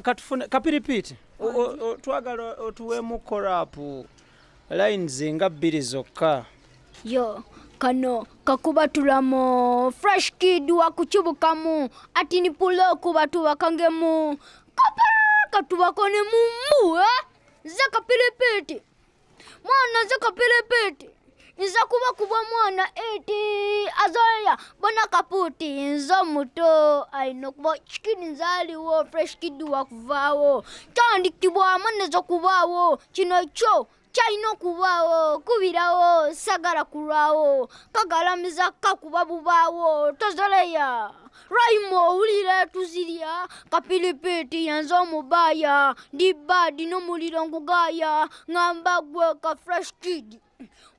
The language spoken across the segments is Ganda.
Katufune kapiripiiti. Twagala otuweemu rap lines nga bbiri zokka. Yo, kano kakubatulamu Fresh Kid wakukibukamu ati ni puloku batubakangemu kapar katubakone mumu, eh? Nze kapiripiti mwana, nze kapiripiti, nze kuba kuba mwana eti azoya bona kaputi, nze omuto alina okuba kikini, nze aliwo Fresh Kid wakuvaawo kyandikibwamu neze okubaawo kino kyo kyalina okubaawo kubirawo sagala kulwawo kagalamiza kakuba bubaawo tozoleya rhyme owulira tuzirya kapilipiti yanze omubaaya ndi baadi n'omuliro ngugaaya ŋŋamba gwe ka Fresh Kid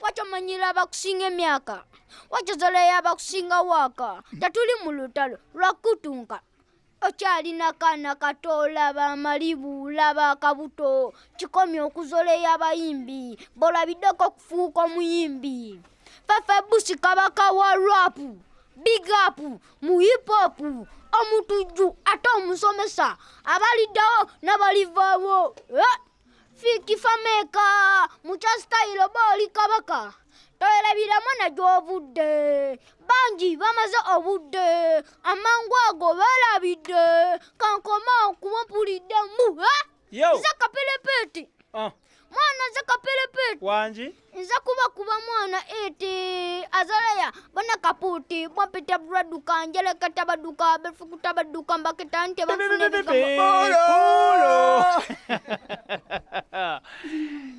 wakyomanyira abakusinga emyaka wakyozoleyo abakusinga waaka tetuli mu lutalo lwakutunka okyalina kaana kato laba amalibu laba akabuto kikomye okuzoleyo abayimbi bolabiddeko okufuuka omuyimbi fefe busi kabaka wa rap, big up mu hip hop omutujju ate omusomesa abaliddewo n'abalivaawo, eh? Fik Fameica mukya style booli kabaka toyerabira mwana gy'ovudde bangi bamaze obudde amangu ago beerabidde kankoma kuba mpulidde mu, eh? Yo. Nze kapiripiti mwana, nze kapiripiti. Wangi. Nze kuba kuba mwana eti azaleya bona kaputi bwampita bulwadduka njeleketa badduka befukuta badduka mbaketa nte banfuna ebigambo. Pulo.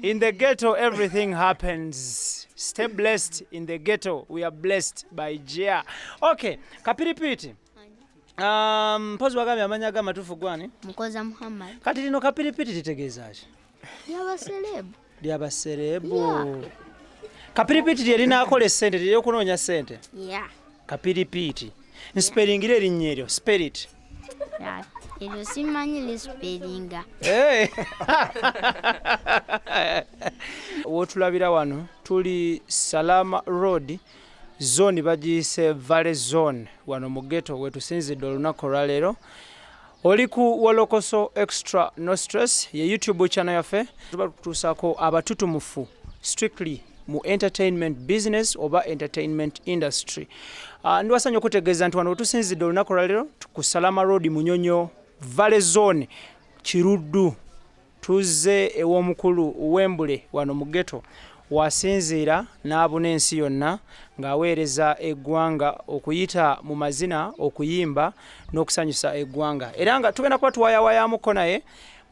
In the ghetto, everything happens. Stay blessed in the ghetto. We are blessed by Jah. Okay, kapiripiti. Mpozi wagambye amanya g'amatuufu gwani? Mukoza Muhammad. Kati lino kapiripiti litegeeza ki? Lyaba celeb. Lyaba celeb. Kapiripiti lye linaakola essente, lyeokunoonya ssente. Yeah. Kapiripiti. Nspellingira erinnya eryo, spell it. Eryo simanyi lispellinga. Hey. Wotulabira wano tuli Salama Road zone, bagiyise Valley Zone, wano mu ghetto wetusinzidde olunaku olwaleero. Oli ku Wolokoso Extra No Stress, ye YouTube channel yaffe. Tuba tutuusaako abatutumufu strictly mu entertainment business oba entertainment industry. Ndiwasanya okutegeeza nti wano wetusinzidde olunaku olwaleero ku Salama Road, Munyonyo Valley Zone, Kiruddu, tuzze ew'omukulu Wembule wano mu ghetto wasinziira n'abuna ensi yonna ng'aweereza eggwanga okuyita mu mazina, okuyimba n'okusanyusa eggwanga. Era nga tugenda kuba tuwayawayamuko naye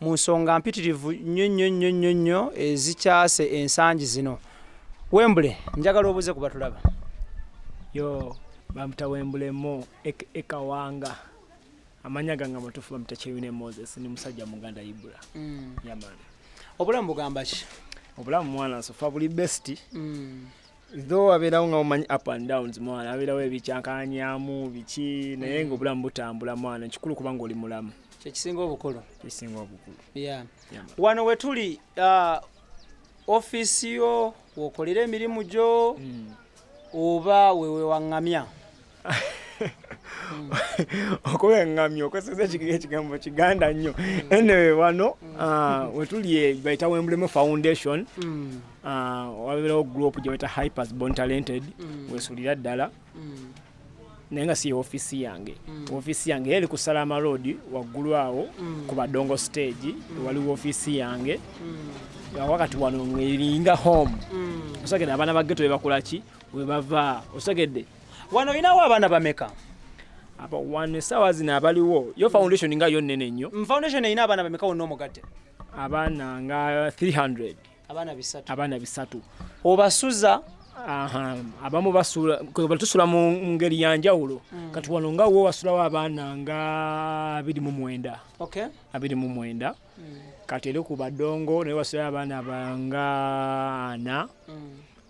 mu nsonga mpitirivu nnyo nnyo nnyo nnyo nnyo ezikyase ensangi zino. Wembule, njagala obuze ku batulaba. Yo, bamuta Wembulemo ekawanga. Amanya gange amatuufu bamuta Kyeyune Moses, ni musajja muganda Ibula. Yeah man. Obulamu bugamba ki? Obulamu mwana so far buli best. Though abeerawo nga omanyi up and downs mwana, abeerawo ebikyankanyamu biki, naye nga obulamu butambula mwana, kikulu kubanga oli mulamu. Kyekisinga obukulu. Kisinga obukulu. Yeah, man. Wano wetuli ofiisi yo wokolera emirimu gyo oba wewe waŋŋamya? Okuba eŋŋamya okozesa ekigambo kiganda nnyo. Anyway, wano wetuli bayita Wembulemu Foundation. Wabeerawo group gye bayita Hypers Born Talented, wesulira ddala, naye nga si ye ofiisi yange. Ofiisi yange eri ku Salama Road waggulu awo ku Badongo stage waliwo ofiisi yange. Wakati wano ngeringa home, osegedde? Abaana ba ghetto bebakola ki webava, osegedde? Wano olinawo abaana bameka? Aba wano essaawa zino abaliwo, yo foundation nga yo nnene nnyo. Foundation erina abaana bameka wonna omugatte? Abaana nga 300. Abaana 300? Abaana 300. Obasuza? Aha, abamu basula tusula mu ngeri ya njawulo. Kati wano nga wo wasulawo abaana nga 29. 29. Kati eri ku Badongo naye wasulayo abaana banga 40.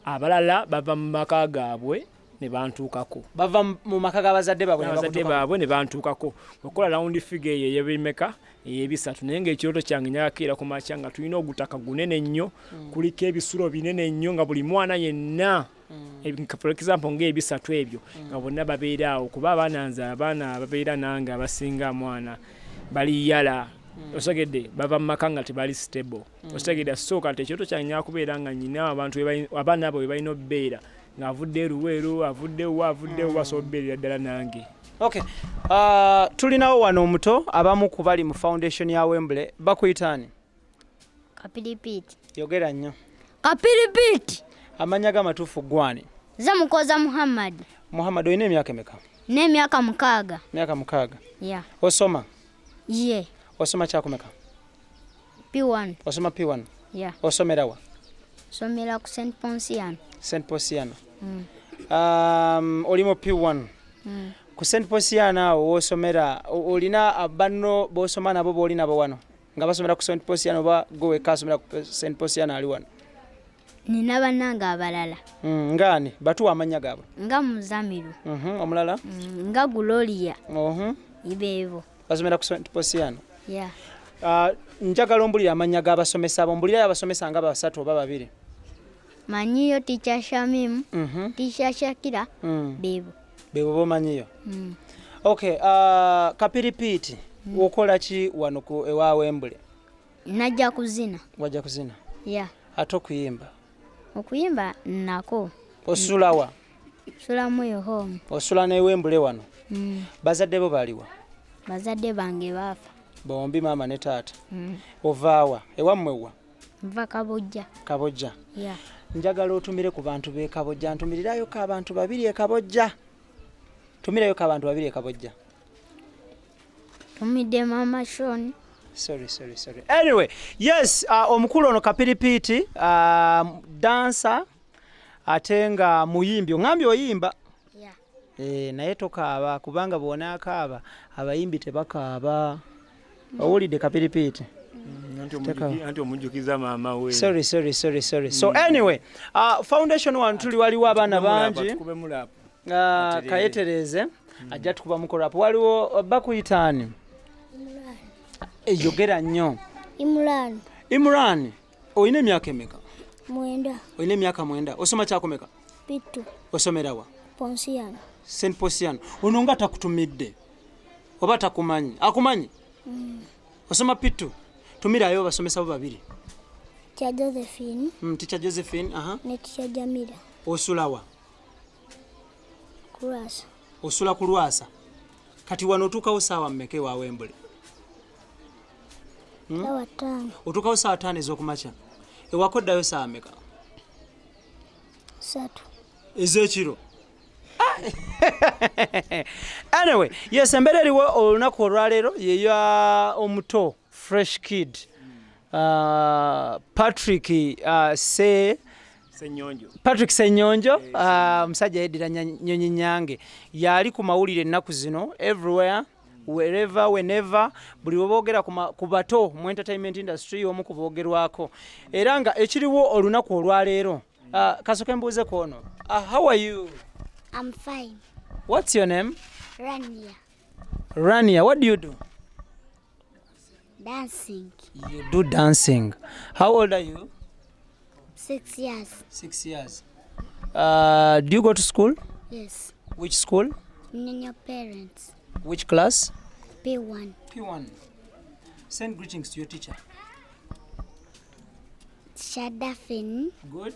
Abalala bava mu maka gaabwe ne bantuukako. Bava mu maka g'abazadde baabwe ne abazadde bakutuukako. Baabwe ne bantuukako okukola round figure eyo ey'ebimeka ey'ebisatu. Naye ng'ekirooto kyange nyagakeera ku makya nga tulina ogutaka gunene nnyo, kuliko ebisulo binene nnyo, nga buli mwana yenna for example ng'ebisatu ebyo nga bonna babeera awo, kuba abaana nze abaana ababeera nange abasinga mwana bali yala. Otegedde, bava mu maka nga tebali stable. Otegedde, so kati ekyoto kyange nyakubeera nga nyina abantu abaana abo we balina okubeera ng'avudde eruweeru, avudde wa, avudde wa, so obeerera ddala nange. Okay, tulinawo wano omuto, abamu ku bali mu foundation ya Wembley. Bakuyitaani? Kapiripiiti. Yogera nnyo. Kapiripiiti. Amannya g'amatuufu gwani? Ze Mukoza Muhammad. Muhammad, olina emyaka emeka? N'emyaka 6. Myaka 6? Ya. Osoma? Ye. Osoma kyakumeka? P1. Osoma P1? Ya. Osomerawa? Somera ku St Ponsiano. St Posiano. Oli mu P1? Mm. Ku St Posiano awo wosomera, olina banno bosoma nabo booli nabo wano nga basomera ku St Posiano, oba gwe wekka asomera ku St Posiano ali wano? Nina bannange abalala. Ngaani? Batuwa amannya gaabwe. Nga Muzamiru. Omulala? Nga Gloria. Ibeebo. Basomera ku St Posiano? Ya. Njagala ombulire amannya g'abasomesa abo. Mbulirayo abasomesa nga basatu oba babiri. Manyiyo Teacher Shamim, Teacher Shakira, beebo. Bebo bomanyiyo? Mm. Okay, Kapiripiiti, okola ki wano ku ewa Wembley? Najja kuzina. Wajja kuzina? Ya. Ate okuyimba? Okuyimba nako. Osulawa? Sulamu yo home. Osula ne Wembley wano? Mm. Bazadde bo baliwa? Bazadde bange baafa. Bombi, maama ne taata? Ovaawa? Ewammwe wa? Nva Kabojja. Kabojja? Ya. Njagala otumire ku bantu b'e Kabojja. Ntumirirayoko abantu babiri e Kabojja. Tumirayoko abantu babiri e Kabojja. Tumidde Mama Shon. Sorry, sorry, sorry. Anyway, yes, omukulu ono Kapiripiiti, dancer ate nga muyimbi. Oŋambye oyimba? Ya. Naye tokaaba, kubanga bw'onaakaaba abayimbi tebakaaba. Owulidde, Kapiripiiti? Anti omujjukiza maama we. Sorry, sorry, sorry, sorry. So anyway, foundation wano tuli, waliwo abaana bangi. Tukubemu rap. Kayetereze ajja tukuba mukorapu. Waliwo bakuyitaani? Yogera nnyo. Imran. Imran, olina emyaka emeka? 9. Olina emyaka 9. Osoma kyakumeka? P2. Osomerawa? Ponsiano. St Posiano. Ono nga takutumidde oba takumanyi? Akumanyi? Osoma P2. Tumirayo basomesa bo babiri. Teacher Josephine. Teacher Josephine, aha. Ne Teacher Jamila. Osulawa? Kulwasa. Osula ku Lwasa. Kati wano otuukawo saawa mmeka ewa Wembley? Sawa 5. Otuukawo saawa 5 ez'okumakya. Ewaka oddayo saawa mmeka? 3. Ez'ekiro. Anyway, yes, embeera eriwo olunaku olwaleero yeya omuto Fresh Kid, Patrick se Senyonjo. Patrick Senyonjo, omusajja yeddira Nyonyi Nyange, yali ku mawulire ennaku zino everywhere, wherever, whenever, buli weboogera ku bato mu entertainment industry, omu ku boogerwako. Era nga ekiriwo olunaku olwaleero, kasooke mbuuze ku ono. How are you? I'm fine. What's your name? Rania. Rania, what do you do? Dancing. You do dancing. How old are you? 6 years. 6 years. Do you go to school? Yes. Which school? Your parents. Which class? P1. P1. Send greetings to your teacher. Teacher Daphne. Good.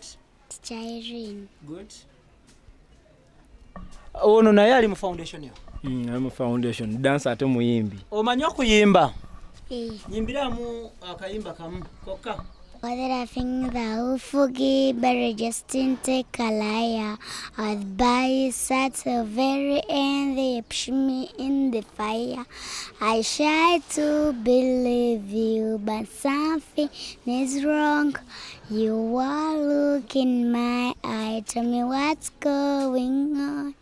Teacher Irene. Good. Ono naye ali mu foundation yo? Ali mu foundation, dance ate muyimbi. Omanyi okuyimba? Eh. Nyimbiramu akayimba kamu kokka. Whether I think that will forgive, but just didn't take a liar. I'd buy it at the very end, they push me in the fire. I try to believe you, but something is wrong. You are looking my eye, tell me what's going on.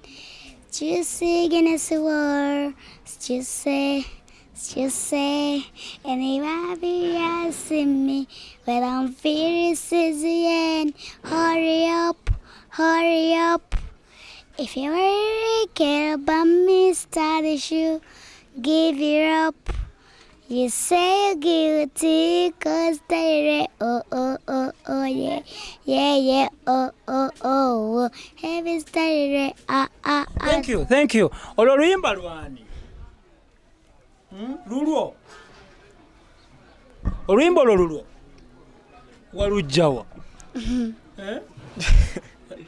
Just against the war, just say, just say, and if I be asking me, well, I'm furious is the end. Hurry up, hurry up. If you really care about me, start issue, give it up. You say you're guilty, 'cause they oh, oh, oh, oh, yeah, yeah, yeah, oh, oh, oh, oh. Heavy started, ah, ah, ah. Thank you, thank you. Olwo oluyimba lwani? Lulwo? Oluyimba olwo lulwo walujjawa? Eh?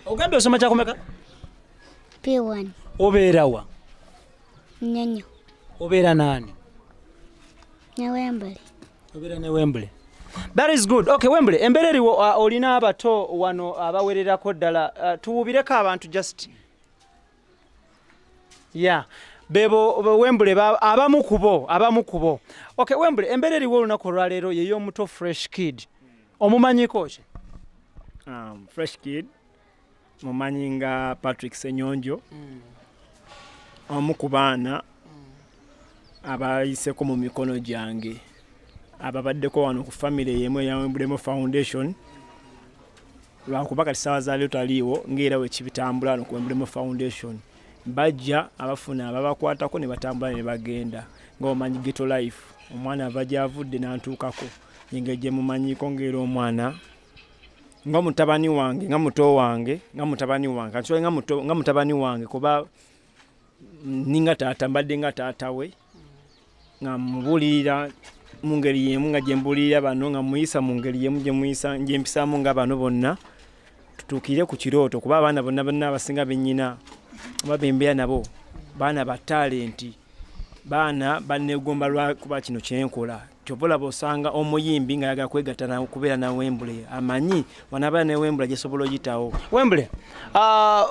Ogambye osoma kyakumeka? P1. Obeerawa? Nyonyo. Obeera naani? Ne Wembley. Obeera ne Wembley. That is good. Okay, Wembley, embeera eriwo olina abato wano abawererako ddala. Tuwubireko abantu just. Yeah. Bebo Wembley abamu kubo, abamu kubo. Okay, Wembley, embeera eriwo olunaku olwaleero ye y'omuto Fresh Kid. Omumanyiko ki? Fresh Kid mumanyi nga Patrick Senyonjo, omu ku baana abayiseko mu mikono gyange, ababaddeko wano ku famire yemu eya Wembulemo Foundation. Lwakuba kati saawa za leero taliiwo, ng'era wekibitambula wano ku Wembulemo Foundation, bajja abafuna ababakwatako ne batambula ne bagenda. Nga omanyi ghetto life, omwana ava gy'avudde n'antuukako, engeri gye mumanyiiko ng'era omwana nga mutabani wange, nga muto wange, nga mutabani wange, kansobola nga muto, nga mutabani wange, kuba ninga taata, mbadde nga taata we, nga mubuulirira mu ngeri y'emu nga gye mbuulirira bano, nga muyisa mu ngeri y'emu gye muyisa, gye mpisaamu nga bano bonna, tutuukire ku kirooto. Kuba abaana bonna bonna abasinga bennyina oba bembeera nabo baana ba talenti, baana banneegomba lwakuba kino kyenkola. Kyova olaba osanga omuyimbi nga ayagala kwegatta kubeera na Wembley, amanyi wanabeera ne Wembley gyesobola oyitawo. Wembley,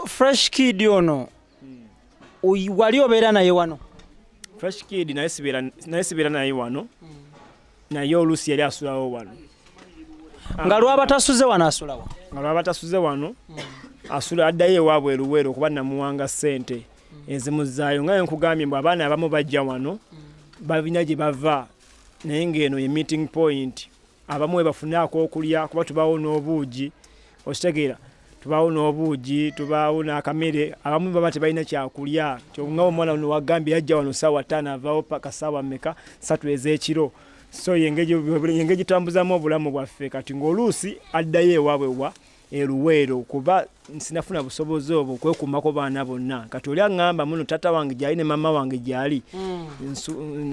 Fresh Kid ono wali obeera naye wano? Fresh Kid naye sibeera naye wano, naye oluusi yali asulawo wano. Nga lwaba tasuze wano asulawo? Nga lwaba tasuze wano asula, addayo ewaabwe eruweero, kuba namuwanga ssente ezimuzaayo. Nga nkugambye mbu abaana abamu bajja wano balina gye bava, naye ng'eno ye meeting point. Abamu we bafuna ak'okulya, kuba tubaawo n'obuugi, okitegeera, tubaawo n'obuugi, tubaawo n'akamere. Abamu baba tebalina kyakulya. Nga omwana ono wagambye yajja wano 5:00, avaawo paka ssaawa mmeka? 3 ez'ekiro. So yengeri gitambuzaamu obulamu bwaffe. Kati ng'oluusi addayo ewaabwe wa eruweero, kuba sinafuna busobozi obwo kwekuumako baana bonna. Kati oli aŋŋamba muno taata wange gyali ne maama wange gyali,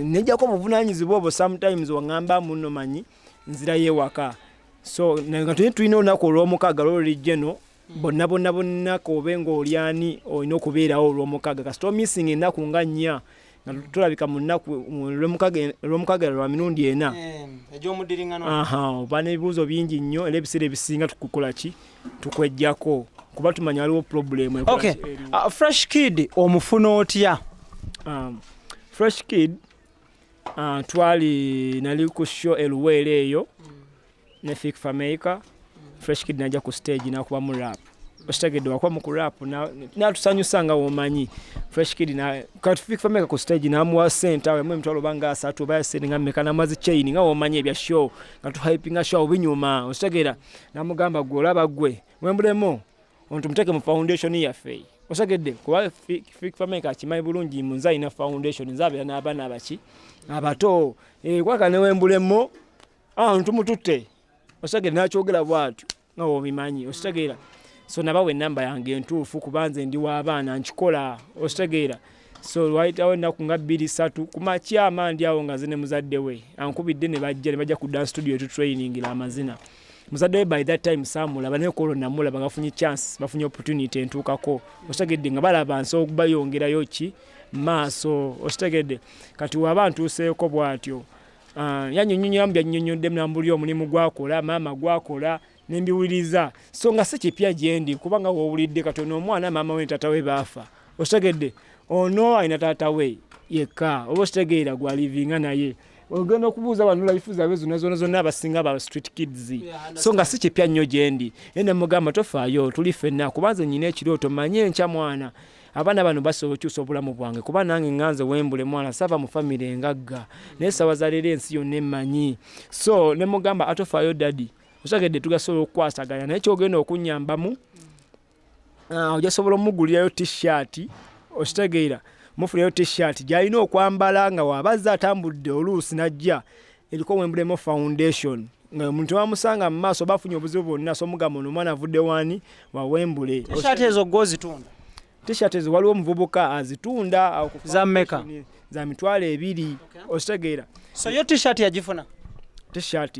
nejjako obuvunaanyizibwa obwo. Sometimes waŋŋamba muno manyi nzirayo ewaka. So nga tulina olunaku olw'omukaaga lw'olulijja eno, bonna bonna bonna k'obe ng'olyani olina okubeerawo olw'omukaaga. Kasita omissinga ennaku nga 4 nga tulabika mu nnaku olw'omukaaga lwa mirundi 4 egy'omuddiringano, oba n'ebibuuzo bingi nnyo, era ebiseera ebisinga tukukola ki, tukwejjako, kuba tumanya waliwo problem. Okay. Fresh Kid omufuna otya? Fresh Kid, twali nali ku show eruweero eyo ne Fik Fameica. Fresh Kid najja ku stage nakubamu rap, okitegedde, wakubamu ku rap natusanyusa nga womanyi Fresh Kid. Kati Fik Fameica ku stage namuwa sente awo, yamuwa emitwalo oba nga 30 oba sente nga mmeka, namuwa zi chain, nga womanyi ebya show nga tuhypinga show binyuma, okitegeera. Namugamba gwe olaba gwe Wembulemo ono tumuteeke mu foundation yaffe, otegedde, kuba Fik Fameica akimanyi bulungi nze alina foundation, nze abeera n'abaana abaki abato, kwaka ne Wembulemo ntumututte, okitegedde. Nakyogera bw'atyo nga wobimanyi, okitegeera. So nabawa enamba yange entuufu, kuba nze ndi w'abaana nkikola, okitegeera. So lwayitawo ennaku nga 2 3, ku makya ndi awo nga nze ne muzadde we, ankubidde ne bajja, ne bajja ku dance studio etutrainingira amazina. Muzadde we by that time saamulaba, naye kwolwo namulaba nga bafunye chance, bafunye opportunity entuukako, okitegedde, nga balaba nsobola okubayongerayo ki maaso, okitegedde. Kati waba ntuuseeko bw'atyo, yannyonnyonnyolamu byannyonnyodde, nambulira omulimu gwakola, maama gwakola, nembiwuliriza. So nga si kipya gyendi, kubanga woowulidde kati ono omwana maama we ne taata we baafa, okitegedde, ono alina taata we yekka, oba okitegeera, gwalivinga naye. Ogenda okubuuza bano life zaabwe zonna zonna zonna, abasinga ba street kids. So nga si kipya nnyo gyendi, naye nemugamba tofaayo, tuli ffenna, kuba nze nnyina ekirooto, manye enkya mwana abaana bano basobola okukyusa obulamu bwange, kuba nange nganze Wembule mwana saava mu famire engagga, naye sawa za leero ensi yonna emmanyi. So nemugamba atofaayo daddy, otegedde, tugasobola okukwasaganya, naye kyogenda okunyambamu, ojja sobola omugulirayo t-shirt, okitegeera, mufunirayo t-shirt gy'alina okwambala nga wabazza atambudde oluusi najja eriko Wembulemo Foundation, nga omuntu wamusanga mu maaso oba afunye obuzibu bwonna, so omugamba ono omwana avudde wani wa Wembule. T-shirt ezo gw'ozitunda? T-shirt ezo waliwo omuvubuka azitunda awo ku Za mmeka? foundation, za 20,000, okitegeera. So yo t-shirt yagifuna? T-shirt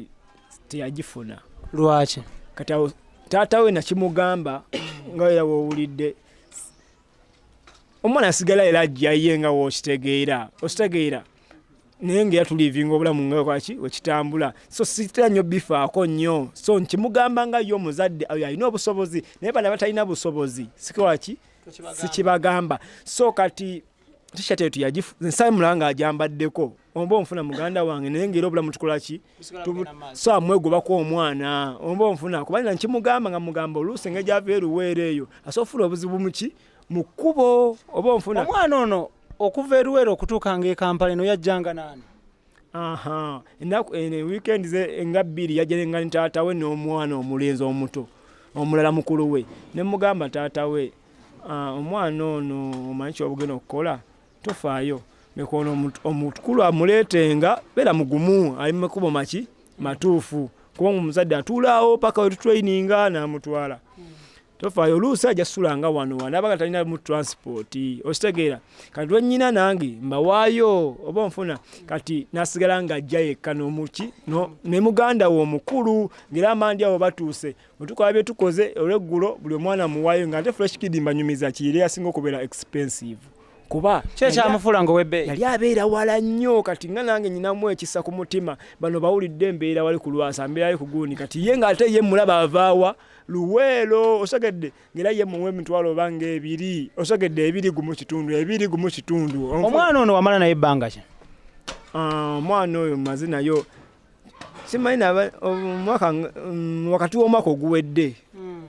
teyagifuna. Lwaki? Kati awo taata we nakimugamba nga era wowulidde omwana asigala era ajja ye nga wokitegeera, okitegeera, naye nga era tulivinga obulamu nga kwaki wekitambula. So sitera nnyo bifaako nnyo, so nkimugamba nga ye omuzadde oyo alina obusobozi, naye bana batalina busobozi sikwaki sikibagamba. So kati T-shirt eyo teyagifu, nsamula nga agyambaddeko, oba onfuna muganda wange, naye nga era obulamu tukola ki? So amwegobako omwana, oba onfuna, kubanga nkimugamba nga mugamba oluusi engeri gyava eruweero eyo asobola ofuna obuzibu muki mu kkubo, oba onfuna. Omwana ono okuva eruweero okutuukanga e Kampala eno yajjanga naani? Aha, ennaku eno weekend ze nga 2 yajja nga ne taata we n'omwana omulenzi omuto omulala mukulu we. Ne mugamba taata we, "Ah, omwana ono omanyi kyobugenda okukola, tofaayo, leka ono omukulu amuleetenga, beera mugumu, ali mu makubo maki matuufu, kubanga omuzadde atuulaawo paka wetutraininga n'amutwala. Tofaayo, oluusi ajja sulanga wano wanaaba talina mu transport, okitegeera. Kati lwennyina nange mbawaayo, oba onfuna." Kati nasigala ng'ajja yekka n'omuki ne muganda we omukulu, ng'era amandi awo batuuse bwe tukola bye tukoze olweggulo, buli omwana muwaayo. Nga ate Fresh Kid mbanyumiza kiyire yasinga okubeera expensive kuba Ki ekyamufuula nga ow'ebbeeyi? Yali abeera wala nnyo. Kati nga nange nyinamu ekisa ku mutima, bano bawulidde embeera wali ku Lwasa, mbeera ali ku gundi. Kati ye ng'ate ye mulaba avaawa Luweero, osegedde, ng'era ye muwa emitwalo oba ng'ebiri, osegedde, 2.5, 2.5. Omwana ono wamala naye ebbanga ki? Ah, omwana oyo maze nayo simanyi naba omwaka wakati w'omwaka oguwedde,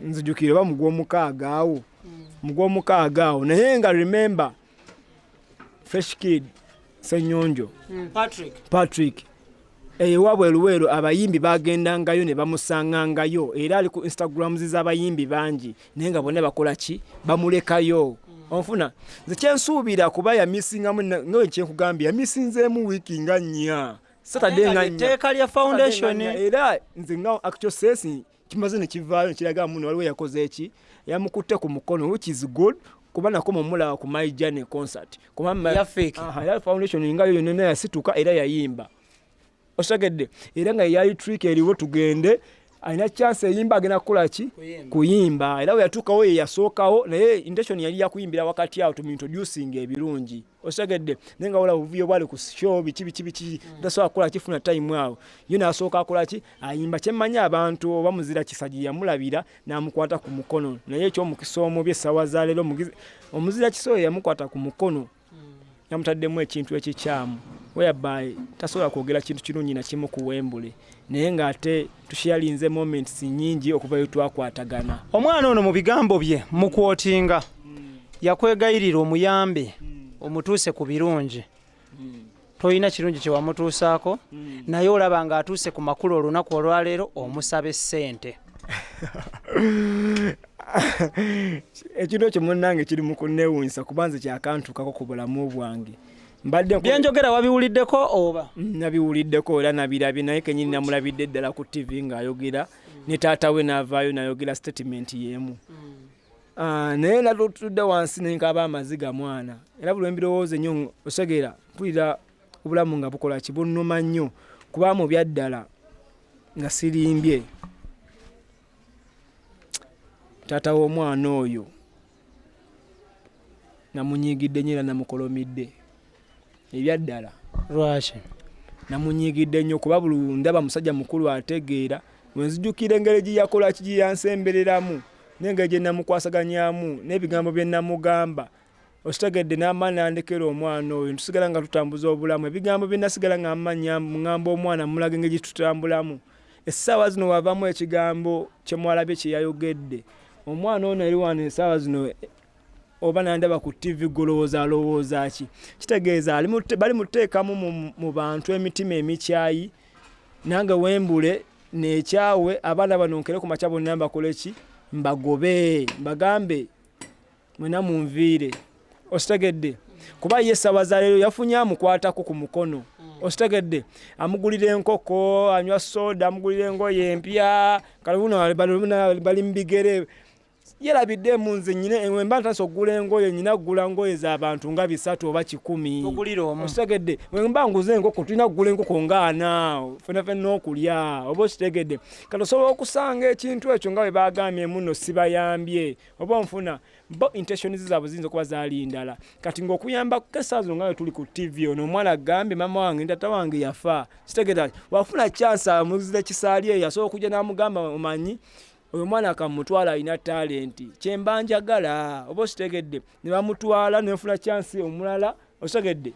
nzijukire oba mugwomukaaga awo, mugwomukaaga awo. Naye nga remember, Fresh Kid Senyonjo Patrick. Patrick ewaabwe Luweero abayimbi bagendangayo ne bamusangangayo, era ali ku Instagrams z'abayimbi bangi, naye nga bonna bakola ki? Bamulekayo. Onfuna? Nze kyensuubira kuba yamisingamu, nga kyenkugambye, yamisinzeemu wiiki nga 4, Saturday nga 4. Etteeka lya foundation. Era nze nga actual sense kimaze ne kivaayo nekiraga muno waliwo yakoze eki, yamukutte ku mukono, which is good, kuba nakoma omulaba ku My Journey concert, kuba Ya fake. Aha, era foundation nga yo yonna yasituka era yayimba, osegedde, era nga yali trick eriwo tugende alina chance eyimba, agenda kukola ki? Kuyimba. Kuyimba. Era bwe yatuukawo ye yasookawo, naye intention yali yakuyimbira wakati awo tumuintroducing ebirungi, osegedde, naye nga wala obuvuyo bwali ku show biki biki biki, tasobola kukola kifuna time awo ye nasooka akola ki? Ayimba. Kyemmanyi abantu oba muzira kisa gye yamulabira n'amukwata ku mukono, naye ekyomukisa omubi essaawa za leero omuzira kisa oyo yamukwata ku mukono yamutaddemu ekintu ekikyamu, whereby tasobola kwogera kintu kirungi nakimu ku Wembule, naye ng'ate tusharinze moments nyingi okuva lwe twakwatagana. Omwana ono mu bigambo bye mukwotinga yakwegayirira omuyambe omutuuse ku birungi. Tolina kirungi kye wamutuusaako, naye olaba ng'atuuse ku makulu olunaku olwaleero omusaba essente. Ekintu ekyo munnange kiri mu kunneewuunyisa, kuba nze kyakantuukako ku bulamu bwange. Mbadde Byenjogera wabiwuliddeko oba? Nabiwuliddeko era nabirabye, naye kenyini namulabidde ddala ku TV ng'ayogera ne taata we n'avaayo n'ayogera statement y'emu. Ah, naye natutudde wansi nenkaaba amaziga mwana, era buli lwembirowooza ennyo, osegeera, mpulira obulamu nga bukola ki, bunnuma nnyo, kuba mu byaddala nga sirimbye, taata w'omwana oyo namunyiigidde nnyo era namukolomidde ebyaddala. Lwaki? Namunyiigidde nnyo kuba buli ndaba musajja mukulu ategeera, wenzijukira engeri gye yakola ki, gye yansembereramu, n'engeri gye namukwasaganyamu n'ebigambo bye namugamba, okitegedde, n'amaani nandekera omwana oyo ntusigala nga tutambuza obulamu. Ebigambo bye nasigala nga mmanya ŋŋamba omwana mulaga engeri gye tutambulamu. Essaawa zino wavamu ekigambo kye mwalabye kye yayogedde omwana ono eri wano essaawa zino, oba nandaba ku TV, golowooza alowooza ki? Kitegeeza bali muteekamu mu bantu emitima emikyayi. Nange wembule nekyawe abaana bano, nkere ku makya bonna mbakole ki? Mbagobe, mbagambe mwena munviire, okitegedde, kuba ye essaawa za leero yafunye amukwatako ku mukono, okitegedde, amugulira enkoko, anywa soda, amugulira engoye empya, kale buno bali mu bigere. Yerabidde mu nze nyina wemba ntandise okugula engoye, nyina kugula ngoye z'abantu nga 300 oba 100. Ogulira omu. Okitegedde? Wemba nguze enkoko, tulina kugula enkoko nga 40 fena fenna okulya, oba okitegedde? Kati osobola okusanga ekintu ekyo nga bwe bagambye muno sibayambye, oba onfuna bo intentions zaabwe ziyinza okuba zaali ndala. Kati ng'okuyamba kesa zino nga bwe tuli ku TV, ono omwana agambye maama wange ne taata wange yafa, kitegeeza wafuna chance amuzira kisaali eyo, asobola okujja n'amugamba omanyi oyo omwana akamutwala alina talenti kyemba njagala, oba okitegedde? Ne bamutwala nenfuna chance omulala, okitegedde?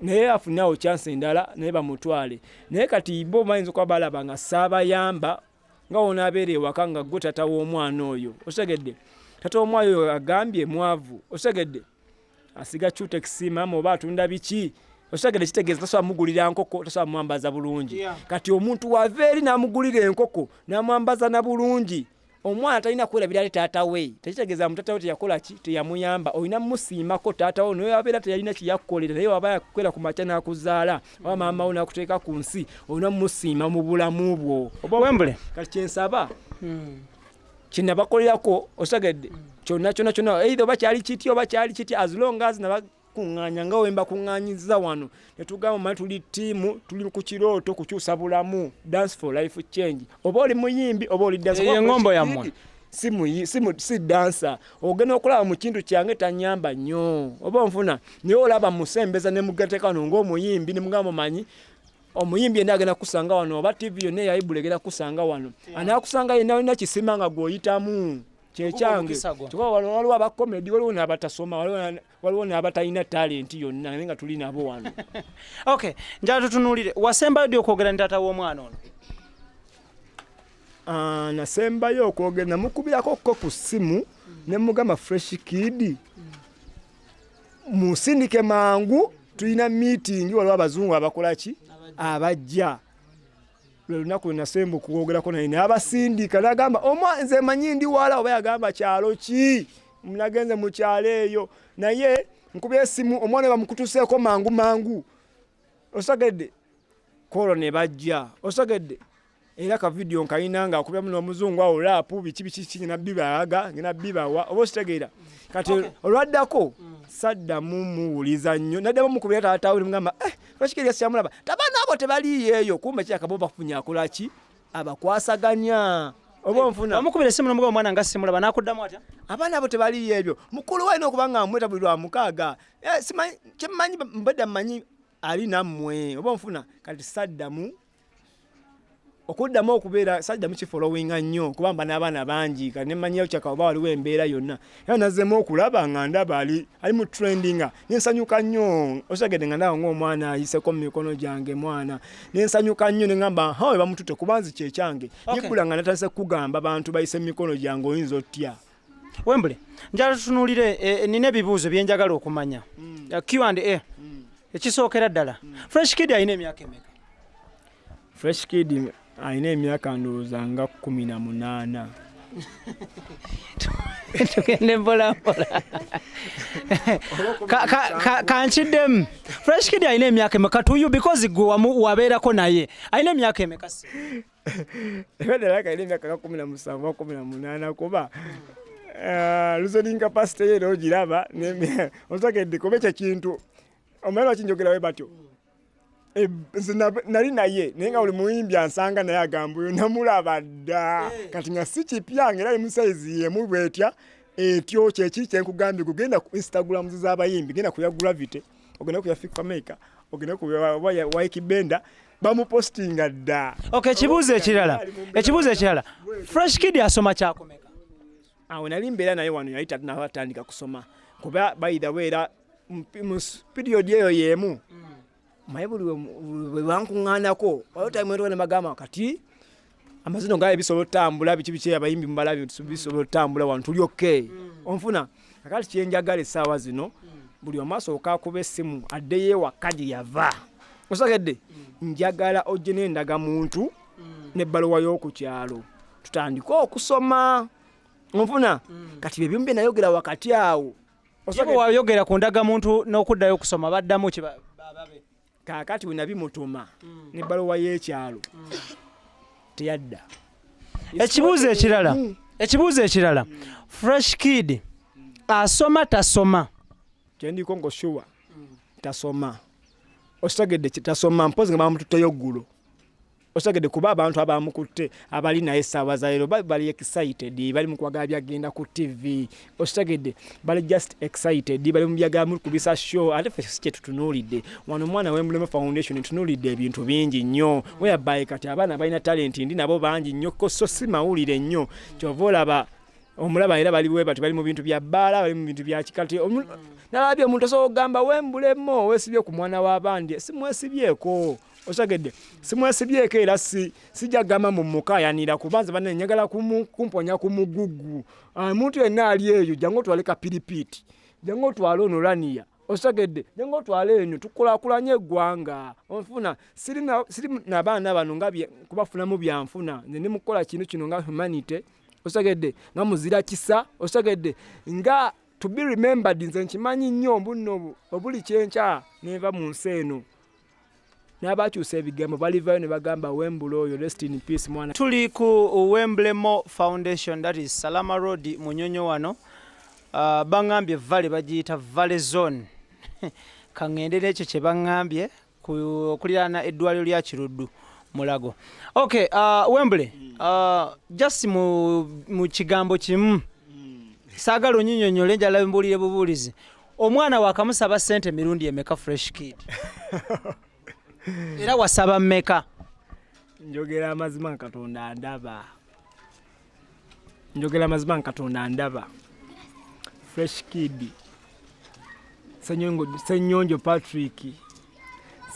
Naye afunawo chance endala naye bamutwale. Naye kati bo bayinza okuba balaba nga saabayamba, nga wonaabeera ewaka nga gwe tata w'omwana oyo, okitegedde? Tata w'omwana oyo agambye mwavu, okitegedde? Asiga cutex maama oba atunda biki, okitegedde? Kitegeeza tasobola mugulira nkoko, tasobola mwambaza bulungi. Kati omuntu wava eri n'amugulira enkoko n'amwambaza na bulungi, omwana talina kwerabira ate taata we. Tekitegeeza mu taata we teyakola ki, teyamuyamba. Olina mumusiimako taata we naye abeera teyalina kyeyakukolera, naye waba yakukwera ku makya n'akuzaala oba maama wo n'akuteeka ku nsi, olina mumusiima mu bulamu bwo. Wembule. Kati kyensaba kyenabakolerako, okitegedde, kyonna kyonna kyonna, either oba kyali kiti oba kyali kiti, as long as nabakuŋŋaanya nga we mbakuŋŋaanyiza wano ne tugamba manyi tuli ttiimu, tuli ku kirooto kukyusa bulamu, dance for life change, oba oli muyimbi oba oli dancer. Eyo engombo yammwe. Si dancer ogenda okulaba mu kintu kyange tanyamba nnyo, oba onfuna, naye olaba musembeza ne mugateeka wano ng'omuyimbi ne mugamba omanyi omuyimbi yenna agenda kusanga wano, oba TV yonna eyayibula egenda kusanga wano, anaakusanga yenna olina kisima nga gw'oyitamu kyekyange. Omukisa gwo. Kyokka wano waliwo aba comedy, waliwo n'abatasoma, waliwo n'abatalina talenti yonna, naye nga tuli nabo wano. Okay, njala tutunuulire wasembayo ddi okwogera ne taata w'omwana ono? Nasembayo okwogera namukubirako ko ku ssimu ne mugamba Fresh Kid musindike mangu, tulina meeting, waliwo abazungu abakola ki abajja. Lwe lunaku lwe nasemba okwogerako naye, n'abasindika n'agamba omwa nze manyi ndi wala, oba yagamba kyalo ki, nagenze mu kyalo eyo, naye nkubye essimu omwana bamukutuseeko mangu mangu, osagedde kolo ne bajja, osagedde era ka video nkalina nga akubyamu n'omuzungu awo rap biki biki ki, ngena bibaaga ngena bibawa, oba okitegeera? Kati olwaddako saddamu muwuliza nnyo, naddamu mukubira taata we nemugamba Fresh Kid syamulaba, tabaana abo tebaliiyo eyo, kumbe kyakabo bafunye akola ki abakwasaganya, oba onfuna? Wamukubira essimu n'omugamba omwana nga simulaba, n'akuddamu atya? Abaana abo tebaliiyo ebyo, mukulu we alina okuba nga amweta buli lwa mukaaga. Simanyi kyemmanyi, mbadde mmanyi ali nammwe, oba onfuna? Kati saddamu okuddamu okubeera, saddamu kifollowinga nnyo kuba mba n'abaana bangi, kati nemmanyiyo kyaka oba waliwo embeera yonna, era nazzemu okulaba nga ndaba ali mu trendinga, nensanyuka nnyo, okitegedde? Nga ndaba ng'omwana ayiseko mu mikono gyange mwana, nensanyuka nnyo ne ŋŋamba ha we bamututte kuba nzi kyekyange. Yebbula nga natandise kugamba bantu bayise mu mikono gyange, oyinza otya? Wembule, njala tutunuulire, nina ebibuuzo bye njagala okumanya. Q and A. Ekisookera ddala, Fresh Kid alina emyaka emeka? Fresh Kid alina emyaka ndowooza nga 18. Tugende mpola mpola. Kankiddemu. Fresh Kid alina emyaka emeka to you, because gwe wabeerako naye, alina emyaka emeka si? Era ddala alina emyaka nga 17 oba 18, kuba reasoning capacity ye era ogiraba, otegedde? Kuba ekyo ekintu omanyi lwaki njogera we batyo? Nze nali naye, naye nga buli muyimbi ansanga naye agamba oyo namulaba dda, kati nga si kipya, nga era ali mu sayizi yemu bwetya etyo. Kyeki kyenkugambye, gugenda ku Instagram z'abayimbi, genda ku ya Gravity, ogenda ku ya Fik Fameica, ogenda ku ya Ykee Benda, bamupostinga dda. Okay, ekibuuzo ekirala, Fresh Kid asoma kyakumeka? Awo nali mbeera naye wano, yali tatunatandika kusoma, kuba by the way era mu period eyo y'emu maye buli bwe bankuŋŋaanako waliwo time etoka ne bagamba kati amazino gaye bisobola otambula biki biki, abayimbi mubalabi bisobola otambula wano, tuli okay, onfuna? Kakati kyenjagala essaawa zino, buli omu asooka akuba essimu addeyo ewaka gye yava, osagedde? Njagala ojje n'endagamuntu n'ebbaluwa y'oku kyalo tutandike okusoma, onfuna? Kati byebimu bye nayogera wakati awo. Ye bwe wayogera ku ndagamuntu n'okuddayo okusoma, baddamu ki babe? Kaakati we nabimutuma n'ebbaluwa y'ekyalo, teyadda. Ekibuuzo ekirala, Ekibuuzo ekirala, Fresh Kid asoma tasoma? Kyendiko ngo sure tasoma, okitegedde? Tasoma, mpozi nga bamututteyo ggulo, okitegedde? Kuba abantu abamukutte abali naye essaawa zaleero bali excited, bali mu kwagala byagenda ku TV, okitegedde? Bali just excited, bali mu byagala mukubisa show, ate ffe si kyetutunuulidde wano. Omwana w'Emuleme Foundation tunuulidde ebintu bingi nnyo, whereby kati abaana balina talent ndi nabo bangi nnyo ko, so si mawulire nnyo. Kyova olaba omulaba era bali bwe bati, bali mu bintu bya bbaala, bali mu bintu bya kikati. Nalabye omuntu osobola okugamba wembulemo weesibye ku mwana w'abandi, simwesibyeko, okitegedde? Simwesibyeko, era si sijja kugamba mbu mukayanira, kubanza banne njagala kumponya ku mugugu. Ah, omuntu yenna ali eyo, jangu otwale kapiripiiti, jangu otwale ono laniya, okitegedde? Jangu otwale eno, tukulaakulanye eggwanga. Onfuna siri nabaana bano nga kubafunamu byanfuna, nze ndi mukukola kintu kino nga humanity, okitegedde? Nga muzira kisa, okitegedde? Nga to be remembered. Nze nkimanyi nnyo mbu nno obuli kyenkya nenva mu nsi eno, n'abakyusa ebigambo balivayo ne bagamba wembula oyo, rest in peace mwana. Tuli ku Wemblemo Foundation, that is Salama Road, Munyonyo wano. Baŋŋambye valley bagiyita Valley Zone. Kaŋŋende n'ekyo kye baŋŋambye okuliraana eddwaliro lya Kiruddu Mulago. Okay, Wembley, just mu kigambo kimu, saagala onyinyonnyole, njala mbuulire bubuulizi. Omwana wakamusaba ssente mirundi emeka Fresh Kid, era wasaba mmeka? Njogera amazima, Katonda ndaba. Njogera amazima, Katonda ndaba. Fresh Kid Senyonjo Patrick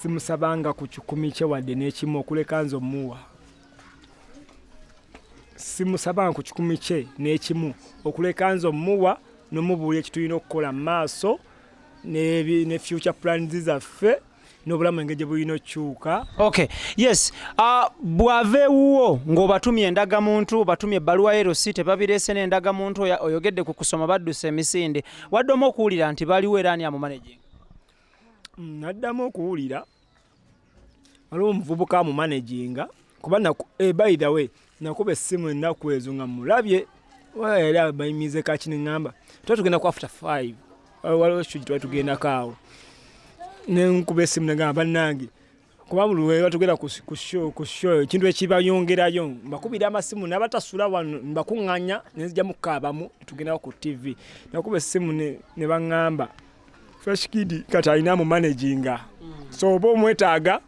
simusabanga ku 100 kye wadde n'ekimu okuleka nze omuwa. Simusabanga ku 100 kye n'ekimu okuleka nze omuwa n'omubuulira ekitulina okukola mu maaso ne future plans zaffe n'obulamu engeri gye bulina okukyuka. Okay, yes, bw'ava ewuwo ng'obatumye endagamuntu, obatumye ebbaluwa y'erosi, tebabireese n'endagamuntu, oyogedde ku kusoma, badduse emisinde, waddamu okuwulira nti baliwo era ani amumanaginga? Naddamu okuwulira waliwo omuvubuka amumanaginga, kuba by the way nakuba essimu ennaku ezo nga mulabye era bayimize kaki, neŋŋamba tuba tugenda ku after 5, waliwo show gye twali tugendako awo, nenkuba essimu negamba bannange, kuba buli lwe batugenda ku show ekintu ekibayongerayo mbakubira amasimu n'abatasula wano, mbakuŋŋanya nenzija mukaabamu tugendawo ku TV. Nakuba essimu ne baŋŋamba Fresh Kid kati alina amumanaginga, so oba omwetaaga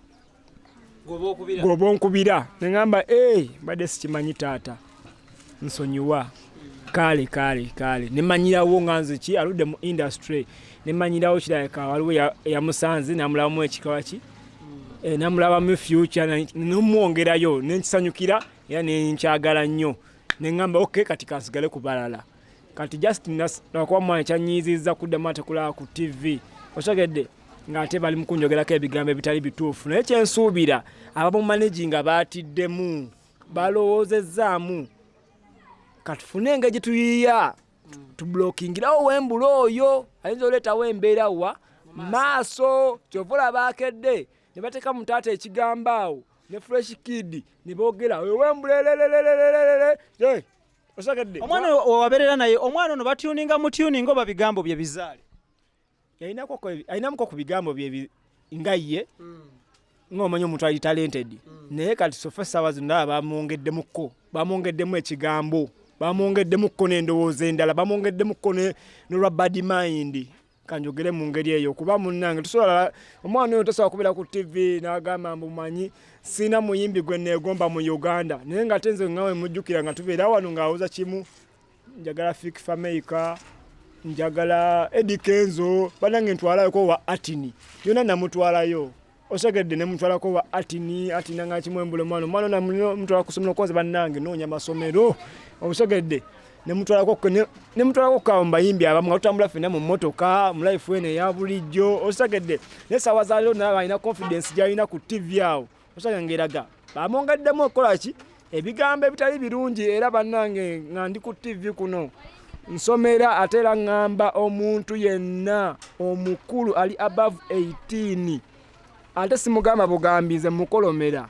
gwoba onkubira. Neŋŋamba, "Ee, mbadde sikimanyi taata, nsonyiwa." Kale kale kale nemanyirawo nga nze ki aludde mu industry, nemanyirawo kirabika waliwo yamusanze namulabamu ekikawa ki, namulabamu future nomwongerayo, nenkisanyukira era nenkyagala nnyo. Neŋŋamba ok, kati kansigale ku balala. Kati just nakuba mwana kyanyiizizza kuddamu ate kulaba ku TV, okitegedde, ng'ate bali mu kunjogerako ebigambo ebitali bituufu. Naye kyensuubira abamumanaginga baatiddemu balowoozezzaamu, katufune engeri gye tuyiiya tublokingirawo wembula oyo ayinza oleetawo embeera wa maaso. Kyova olaba akedde ne bateeka mu taata ekigambo awo ne Fresh Kid ne boogera oyo wembulelelelelelele, okitegedde? Omwana owabeerera naye, omwana ono batuninga mu tuning oba bigambo bye bizaale? Alinamuko ku bigambo bye nga ye ng'omanyi omuntu ali talented, naye kati so far essaawa zino ndaba bamwongeddemukko, bamwongeddemu ekigambo, bamwongeddemukko n'endowooza endala, bamwongeddemukko n'olwa bad mind, kanjogere mu ngeri eyo. Kuba munnange tusobola, omwana oyo tosobola kubeera ku TV n'agamba mbu manyi sirina muyimbi gwe neegomba mu Uganda, naye nga ate nze nga we mujjukira nga tubeera wano ng'awoza kimu, njagala Fik Fameica, njagala Eddy Kenzo, banange ntwalayoko wa Atini yona, namutwalayo, okitegedde, nemutwalako wa Atini, Atina nga kimwembule mwana, omwana namutwala ku ssomero konze, bannange noonya masomero, okitegedde, nemutwalako kawo mu bayimbi abamu nga tutambula ffenna mu mmotoka mu life eno eya bulijjo, okitegedde. Naye saawa zaleero naye alina confidence gy'alina ku TV awo, okitegedde, ng'eraga bamwongeddemu okukola ki ebigambo ebitali birungi. Era bannange nga ndi ku TV kuno nsomera, ate era ŋŋamba omuntu yenna omukulu ali above 18, ate simugamba bugambi, nze mukolomera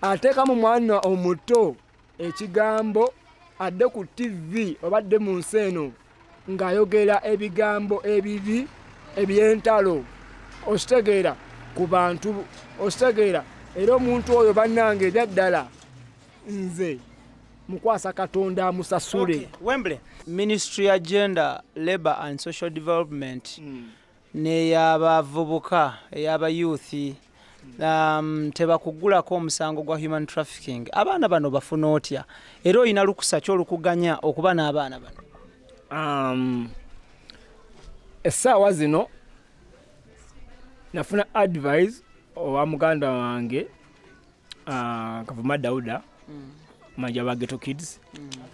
ateekamu mwana omuto ekigambo. Adde ku TV oba adde mu nsi eno ng'ayogera ebigambo ebibi eby'entalo, okitegeera, ku bantu, okitegeera. Era omuntu oyo bannange ebyaddala nze mukwasa Katonda amusasule. Okay. Wembley, Ministry ya Gender, Labor and Social Development n'eyabavubuka, ey'aba youth, tebakugulako omusango gwa human trafficking. Abaana bano bafuna otya, era olina lukusa ki olukuganya okuba n'abaana bano? Essaawa zino nafuna advice owa muganda wange, Kavuma Dauda, manager wa Ghetto Kids.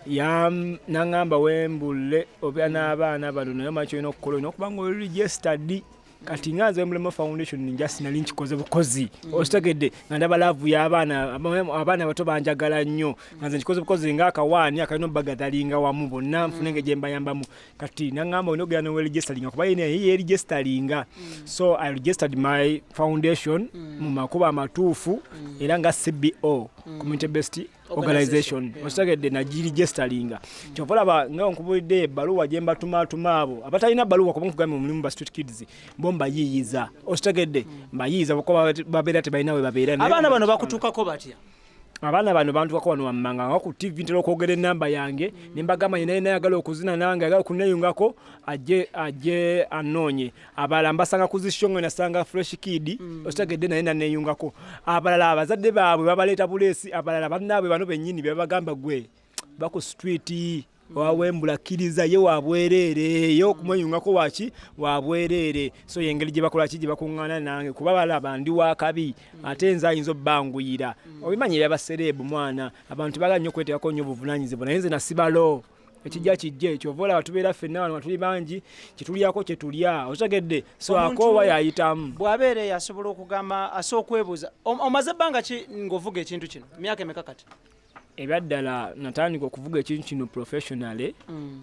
Naŋŋamba, "Wembule obeera n'abaana bano, naye omanyi kyolina okukola, olina okuba nga oli registered." Kati nga nze Wembulemu Foundation nja sinali nkikoze bukozi, okitegedde, nga ndaba love y'abaana, abaana bato banjagala nnyo, nga nze nkikoze bukozi ng'akawaani akalina obagatheringa wamu bonna nfune engeri gye mbayambamu. Kati naŋŋamba, olina okugenda neweregisteringa kuba yena ye yeregisteringa. So I registered my foundation mu makubo amatuufu era nga CBO, community based organization, okitegedde, nagiregisteringa. Kyova olaba nga nkubulidde ebbaluwa gye mbatumaatuma abo abatalina bbaluwa, kuba nkugambye omulimu ba street kids bo mbayiiyiza, okitegedde, mbayiiyiza kuba babeera tebalina we babeera. Abaana bano bakutuukako batya? Abaana bano bantukako wano wammanga nga ku TV ntera okwogera enamba yange ne mbagamba, yena yena ayagala okuzina nange, ayagala okuneyungako, ajje anoonye. Abalala mbasanga ku zi show nga nasanga Fresh Kid, okitegedde, naye naneyungako. Abalala abazadde baabwe babaleeta buleesi, abalala bannaabwe bano bennyini bebagamba, "Gwe ba ku street wawembula, kkiriza ye wabwereere, ye okumweyungako waki wabwereere." So yengeri gye bakola ki, gye bakuŋŋaana nange, kuba balaba ndi wakabi ate nze ayinza obbanguyira. Obimanyi ebya celeb mwana, abantu bagala nnyo okweteekako nnyo obuvunaanyizibwa, naye nze nasibalo ekijja kijje. Kyova olaba tubeera ffenna wano nga tuli bangi, kyetulyako kyetulya, okitegedde. So akoowa yayitamu. Bw'abeera eyo asobola okugamba, asobola okwebuuza, omaze ebbanga ki ng'ovuga ekintu kino, myaka emeka kati? Ebyaddala natandika okuvuga ekintu kino professionally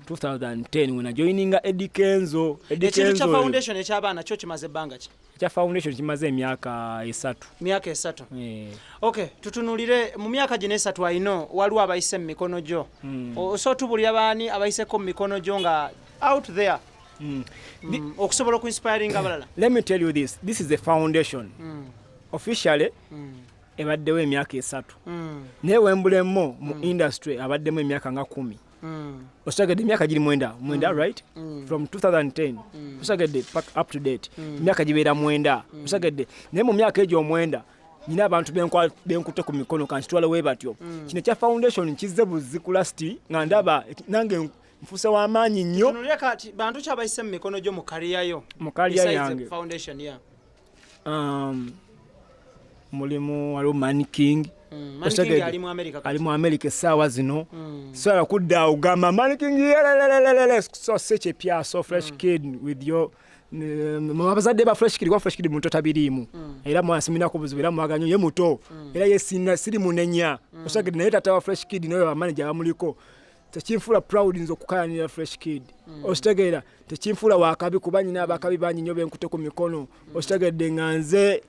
2010 when najoininga Eddy Kenzo. Eddie Ekintu kya Kenzo. foundation eky'abaana kyo kimaze ebbanga ki? Ekya foundation kimaze emyaka 3. Myaka 3? Eh. Okay, tutunulire mu myaka gino 3, ayino waliwo abayise mu mikono gyo. Osobola otubulira baani abayiseko mu mikono gyo nga out there, okusobola okuinspiringa abalala? Let me tell you this, this is a foundation officially ebaddewo emyaka 3, naye Wembulemu mu industry abaddemu emyaka nga 10. Okitegedde, emyaka giri 9, 9, right from 2010, okitegedde, up to date emyaka gibeera 9, okitegedde. Naye mu myaka egyo 9 nyina abantu benkutte ku mikono kankitwale we batyo. Kino ekya foundation kizze buzzi ku last nga ndaba nange nfuuse w'amaanyi nnyo. Tunulire kati bantu ki abayise mu mikono gyo mu career yo? Mu career Besides the yange. foundation, yeah. Mulimu waliwo Man King. Man King Okitegedde? ali mu America kati. Ali mu America essaawa zino. Sobola kudda awo gamba Man King yelelelelele, so si kipya. So Fresh Kid with your abazadde ba Fresh Kid, kuba Fresh Kid muto tabiriimu, era mwasiminako buzibu, era mwagala nnyo, ye muto, era ye sina siri munenya, okitegedde. Naye tata wa Fresh Kid naye bamanager bamuliko. Tekinfuula proud nze okukayanira Fresh Kid, okitegeera, tekinfuula wakabi kuba nyina abakabi bangi nnyo benkute ku mikono, okitegedde, nga nze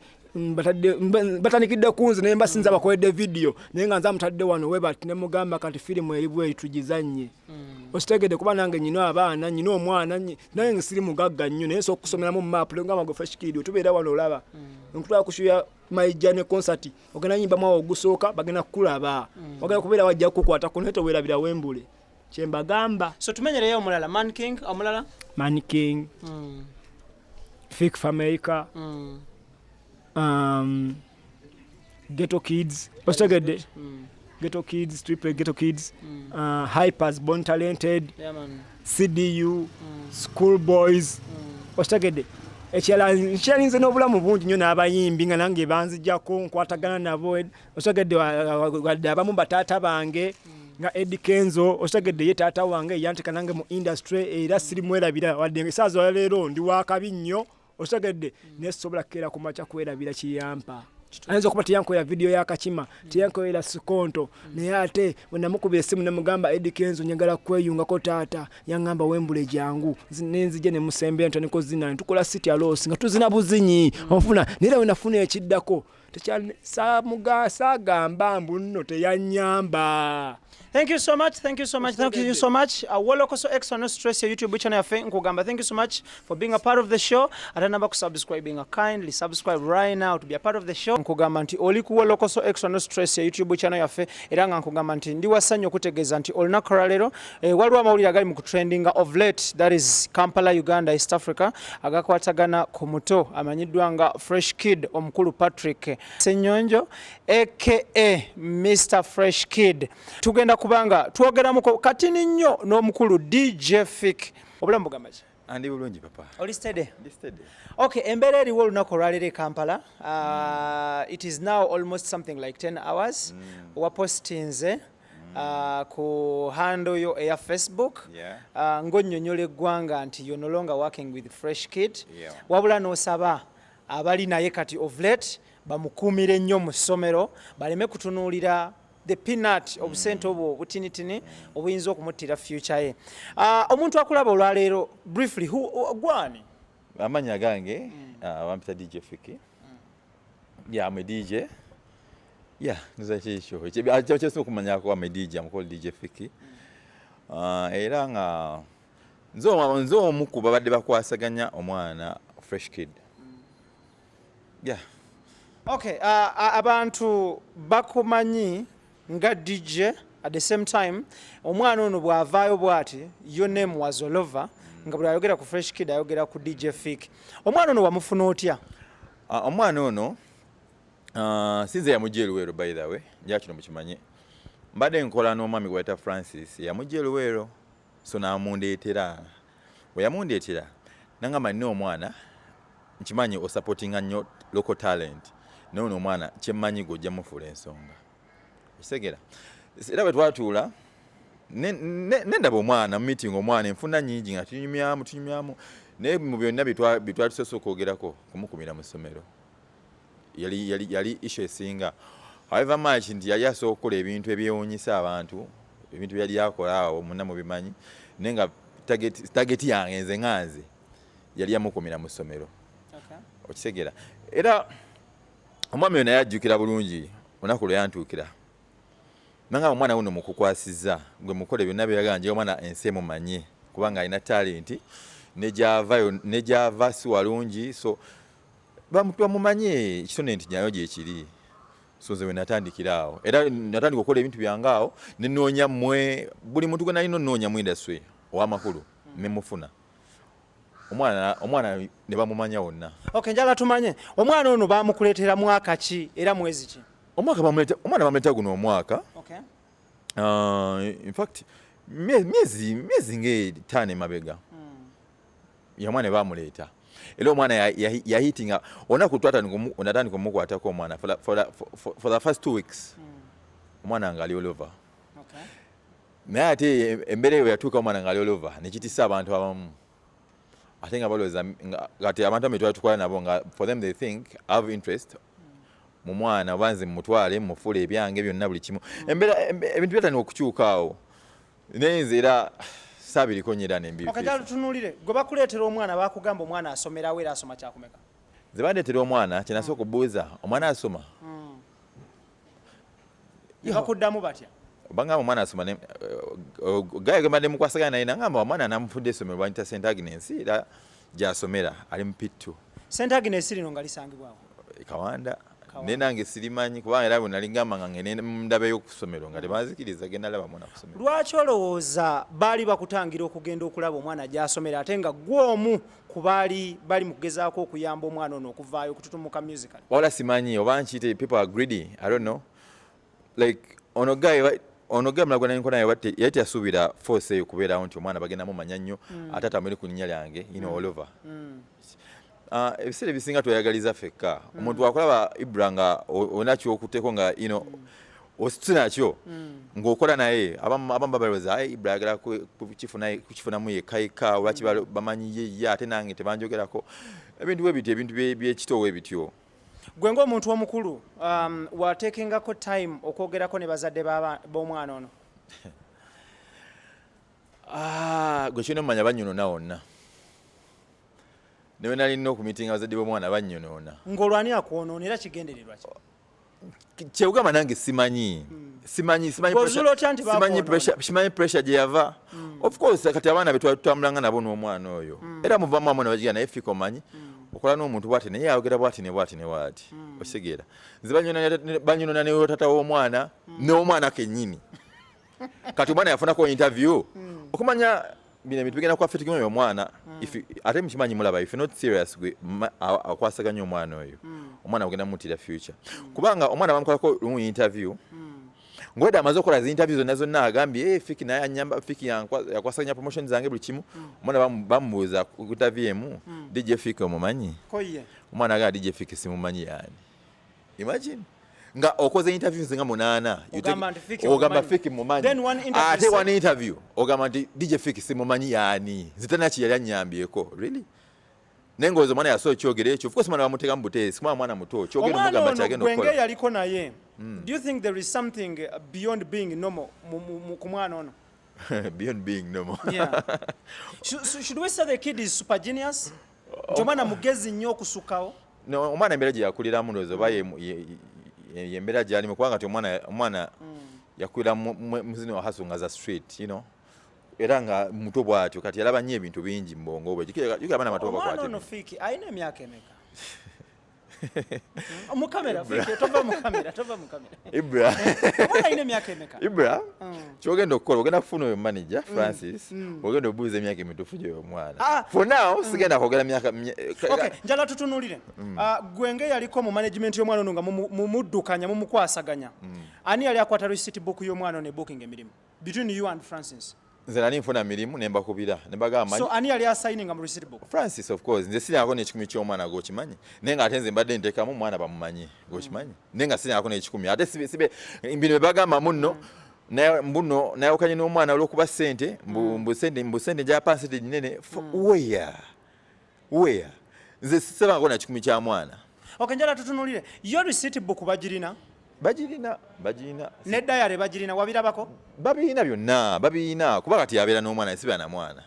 batandikidde ku nze, naye mba sinza bakoledde video, naye nga nze amutadde wano we bati ne mugamba, "Kati firimu eri bweri, tugizannye," okitegedde, kuba nange nyina abaana, nyina omwana, nange siri mugagga nnyo, naye nsobola okusomeramu mu maapu ngamba, "Gwe Fresh Kid, tubeera wano, olaba nkutwala ku show ya Maija ne concert, ogenda yimbamu awo ogusooka, bagenda kukulaba, wagenda kubeera wajja kukukwatako, naye teweerabira Wembule," kyembagamba. So tumenyereyo omulala, Man King omulala. Man King, Fik Fameica, Ghetto Kids, okitegedde, Ghetto Kids, Triple Ghetto Kids, Hypers Born Talented, Yeah, man. CDU, School Boys, okitegedde. Ekirala nkyalinze n'obulamu bungi nnyo n'abayimbi nga nange banzijjako nkwatagana nabo, okitegedde, wadde abamu bataata bange nga Eddie Kenzo, okitegedde, ye taata wange yanteka nange mu industry, era sirimwerabira wadde esaawa za leero ndi wakabi nnyo, okitegedde, naye sobola kukeera ku makya kwerabira kiyampa. Ayinza okuba teyankolera video yakakima, teyankolera sikonto, naye ate bwe namukubira essimu nemugamba, "Eddie Kenzo, njagala kweyungako taata," yaŋŋamba, "Wembule jangu." Nenzija nemusembera, ntandika ozina, netukola sitya loss nga tuzina buzinyi, onfuna. Naye era we nafuna ekiddako Saagamba mbu nno teyanyamba. Thank you so much, thank you so much, thank you so much. Wolokoso Extra No Stress ya YouTube channel yaffe nkugamba thank you so much for being a part of the show. Ate namba kusubscribing, kindly subscribe right now to be a part of the show. Nkugamba nti oli ku Wolokoso Extra No Stress ya YouTube channel yaffe era nga nkugamba nti ndi wasanyu okutegeeza nti olunaku lwaleero waliwo amawulire agali mu kutrendinga of late, that is Kampala, Uganda, East Africa, agakwatagana ku muto amanyiddwa nga Fresh Kid, omukulu Patrick Ssenyonjo aka Mr Fresh Kid. Tugenda kubanga twogeramuko katini nnyo n'omukulu DJ Fik. Obulamu bugamba ki? Andi bulungi, papa. Oli steady? Ndi steady. Okay, embeera eriwo olunaku olwaleero e Kampala, it is now almost something like 10 hours. Wapostinze ku handle yo eya Facebook ng'onnyonnyola eggwanga nti you're no longer working with Fresh Kid, wabula n'osaba abali naye kati of late bamukuumire nnyo mu ssomero, baleme kutunuulira the peanut, obusente obwo obutinitini obuyinza okumuttira future ye. Omuntu akulaba olwaleero, briefly, gwani? Amannya gange bampita DJ Fiki. Yeah, I'm a DJ. Yeah, nza kyekyo. Kyo okumanyako I'm a DJ, I'm called DJ Fiki. Era nga nze omu ku babadde bakwasaganya omwana Fresh Kid. Yeah. Okay, abantu bakumanyi nga DJ. At the same time, omwana ono bw'avaayo bw'ati, your name was all over, nga buli ayogera ku Fresh Kid ayogera ku DJ Fik. Omwana ono wamufuna otya? Omwana ono sinze yamugja eluweero, by the way, njala kino mukimanye. Mbadde nkola n'omwami gwe bayita Francis, yamugja eluweero, so n'amundeetera. Bwe yamundeetera nangamba, nina omwana, nkimanyi osupportinga nnyo local talent, naye ono omwana kyemmanyi gwe ojja mufuula ensonga. Okitegeera? Era bwe twatuula nendaba omwana mu meeting, omwana enfuna nyingi nga tunyumyamu tunyumyamu, naye mu byonna bye twali tusoose okwogerako, kumukumira mu ssomero yali issue esinga. However much nti yali asobola okukola ebintu ebyewuunyisa abantu, ebintu byali yakola awo munna mubimanyi, naye nga target yange nze nga nze yali yamukumira mu ssomero. Okitegeera? Era omwami oyo naye ajjukira bulungi olunaku lwe yantuukira nanga, omwana wuno mukukwasizza gwe mukole byonna byeyagala, nje omwana ensi emumanye kubanga alina talent, negyava si walungi, so bamumanye ekitone nti nyayo gyekiri. So nze we natandikira awo, era natandika okukola ebintu byange awo, nenoonya mmwe buli muntu gwe nalina onoonya mu industry ow'amakulu, nemufuna omwana ne bamumanya wonna. Okay, njala tumanye omwana ono bamukuleetera mwaka ki era mwezi ki? Omwaka omwana bamuleeta guno omwaka. In fact myezi ng'etaano emabega ya omwana bamuleeta, era omwana yahitinga olunaku natandika omukwatako omwana for the first 2 weeks, omwana nga ali all over. Naye ate embeera eyo yatuuka omwana nga ali all over, nekitisa abantu abamu, ate nga balowooza kati abantu abamu twali tukola nabo nga for them they think I have interest mu mwana, oba nze mumutwale mufuule ebyange byonna buli kimu. Embeera ebintu byatandika okukyuka awo, naye nze era saabiriko nnyo era nembi. Okay, njala tutunuulire gwe bakuleetera omwana, bakugamba omwana asomerawo era asoma kyakumeka? Nze bandeetera omwana, kyenasooka okubuuza, omwana asoma? Ne bakuddamu batya? Bangamba omwana asoma. Gaye gwe mbadde mukwasaganya naye nangamba omwana namufudde essomero banyita St Agnes, era gyasomera ali mu P2. St Agnes lino nga lisangibwawo? Kawanda. Kawanda. Naye nange sirimanyi kubanga era bwe nali ngamba nga ngende ndabeyo ku ssomero nga tebanzikiriza genda laba mwana ku ssomero. Lwaki olowooza baali bakutangira okugenda okulaba omwana gy'asomera, ate nga gwe omu ku baali bali mu kugezaako okuyamba omwana ono okuvaayo okututumuka musical? Wabula simanyi oba nkiyite people are greedy, I don't know. Like ono guy mulala gwe nali nkola naye yali teyasuubira force eyo kubeerawo nti omwana bagenda mumanya nnyo, ate atambule ku linnya lyange all over. Ebiseera ebisinga tweyagaliza ffekka. Omuntu akulaba Ibra nga olina kyokutteko nga osituse nakyo ng'okola naye, abamu babalowooza, "Ai, Ibra ayagala kukifunamu yekka yekka, lwaki bamanyi ye ye ate nange tebanjogerako?" Ebintu bwe bityo, ebintu byekito bwe bityo. Gwe ng'omuntu omukulu, watekengako time okwogerako ne bazadde b'omwana ono? Ah, gwe kirina omumanya banyonona wonna. Newe nalina okumitinga abazadde b'omwana bannyonoona. Ng'olwani akwonoona era kigendererwa ki? Kyegamba nange simanyi. Simanyi simanyi Bw'ozuula otya nti simanyi bakwonoona? pressure, simanyi pressure gye yava. Of course kati abaana be twali tutambulanga nabo n'omwana oyo. Era muvaamu amu ne bagira naye Fika omanyi okola n'omuntu bw'ati naye ayogera bw'ati ne bw'ati ne bw'ati. Okitegeera. Nze banyonona ne taata w'omwana n'omwana kennyini. Kati omwana yafunako interview okumanya bino ebintu bigenda kwa fitting oyo omwana. If ate mukimanyi mulaba, if you're not serious gwe akwasaganya omwana oyo, omwana ogenda mutira future, kubanga omwana bamukolako lumu interview ngweda amaze okukola zi interview zonna zonna, agambye, "Eh, Fiki naye anyamba, Fiki yakwasaganya promotion zange buli kimu." Omwana bamubuuza ku interview emu, "DJ Fiki omumanyi?" Ko ye? Omwana agamba, "DJ Fiki simumanyi." Yani imagine nga okoze interviews nga 8. Ogamba nti Fiki ogamba omumanyi. Fiki mumanyi. Then one interview ate one interview ogamba nti DJ Fiki simumanyi, yani nze ki yali anyambyeko really? Naye ng'oza omwana yasobola okyogera ekyo. Of course omwana bamuteeka mu buteesi kubanga mwana muto, kyogera Omwana omugamba ono kyagenda gwe okukola. yaliko naye, do you think there is something beyond being normal ku mwana ono? Beyond being normal? Yeah. Should we say the kid is super genius, nti omwana mugezi nnyo okusukkawo? No, omwana embeera gye yakuliramu ndowooza oba ye embeera gyalimu, kubanga ti omwana yakulira mu zino hustle nga za street, era nga muto bw'atyo kati yalaba nnyo ebintu bingi mu bwongo bwe. Jjukira abaana bato Omwana bakwata ono Fiki alina emyaka emeka? Mu kamera, Fiki, tova mu kamera, tova mu kamera. Ibra. Omwana alina emyaka emeka? Ibra, kyogenda okukola, ogenda kufuna oyo manager Francis, ogenda obuuza emyaka emituufu gyoyo omwana. Ah. For now sigenda kwogera myaka Okay, njala tutunulire. Ah, gwe nga yaliko mu management y'omwana ono nga mumuddukanya, mumukwasaganya, ani yali akwata receipt book y'omwana ono e booking emirimu between you and Francis? Nze nali nfuna mirimu ne mbakubira ne mbagamba So manyi. ani yali asigninga mu receipt book? Francis, of course. Nze sirinako n'ekikumi ky'omwana, gwokimanyi, naye nga ate nze mbadde nteekamu omwana bamumanyi, gwokimanyi, naye nga sirinako n'ekikumi. Ate sibe bino bye bagamba munno naye mbuno nayawukanye n'omwana olw'okuba ssente mbu sente gyapa sente ginene. Where nze sisabangako na kikumi kya mwana. Okay, njala tutunulire yo receipt book bagirina? Bagirina, bagirina. Ne diary bagirina? Wabirabako? Babirina byonna, babirina, kuba kati yabeera n'omwana, sibeera na mwana,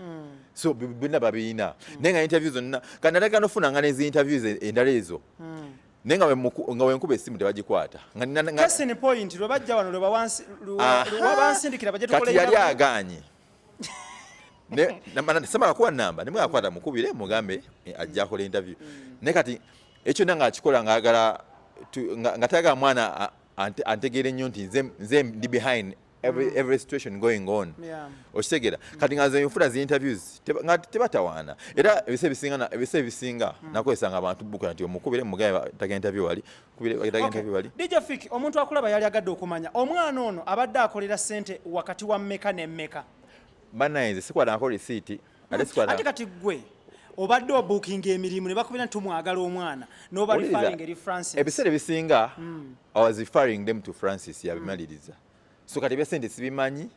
so byonna babirina. Naye nga interview zonna kandi natandika nofunanga nezi interviews endala ezo, naye nga wenkuba essimu tebagikwata. Case in point, lwe bajja wano, lwe Aha. wabansindikira bajje tukole Kati yali interview. aganye. Samala kuwa namba nemwakwata mukubire mugambe ajja akola interview. Naye kati ekyo nange akikola ngaagala nga tayagala mwana antegeere nnyo nti nze ndi behind every situation going on. Okitegeera? Kati nga nze nfuna zi interviews nga tebatawaana, era ebiseera ebisinga nakozesanga abantu buka nti omukubire mugambe taga interview wali, kubire taga interview wali. DJ Fik, omuntu akulaba yali agadde okumanya omwana ono abadde akolera ssente wakati wa mmeka ne mmeka? Bannaye, nze sikwatangako risiiti ate sikwata. Ate kati gwe obadde obookinga emirimu ne bakubira nti tumwagala omwana n'oba Wuliriza, referring eri Francis. Ebiseera ebisinga I was referring them to Francis, yabimaliriza. So kati ebyasente sibimanyi,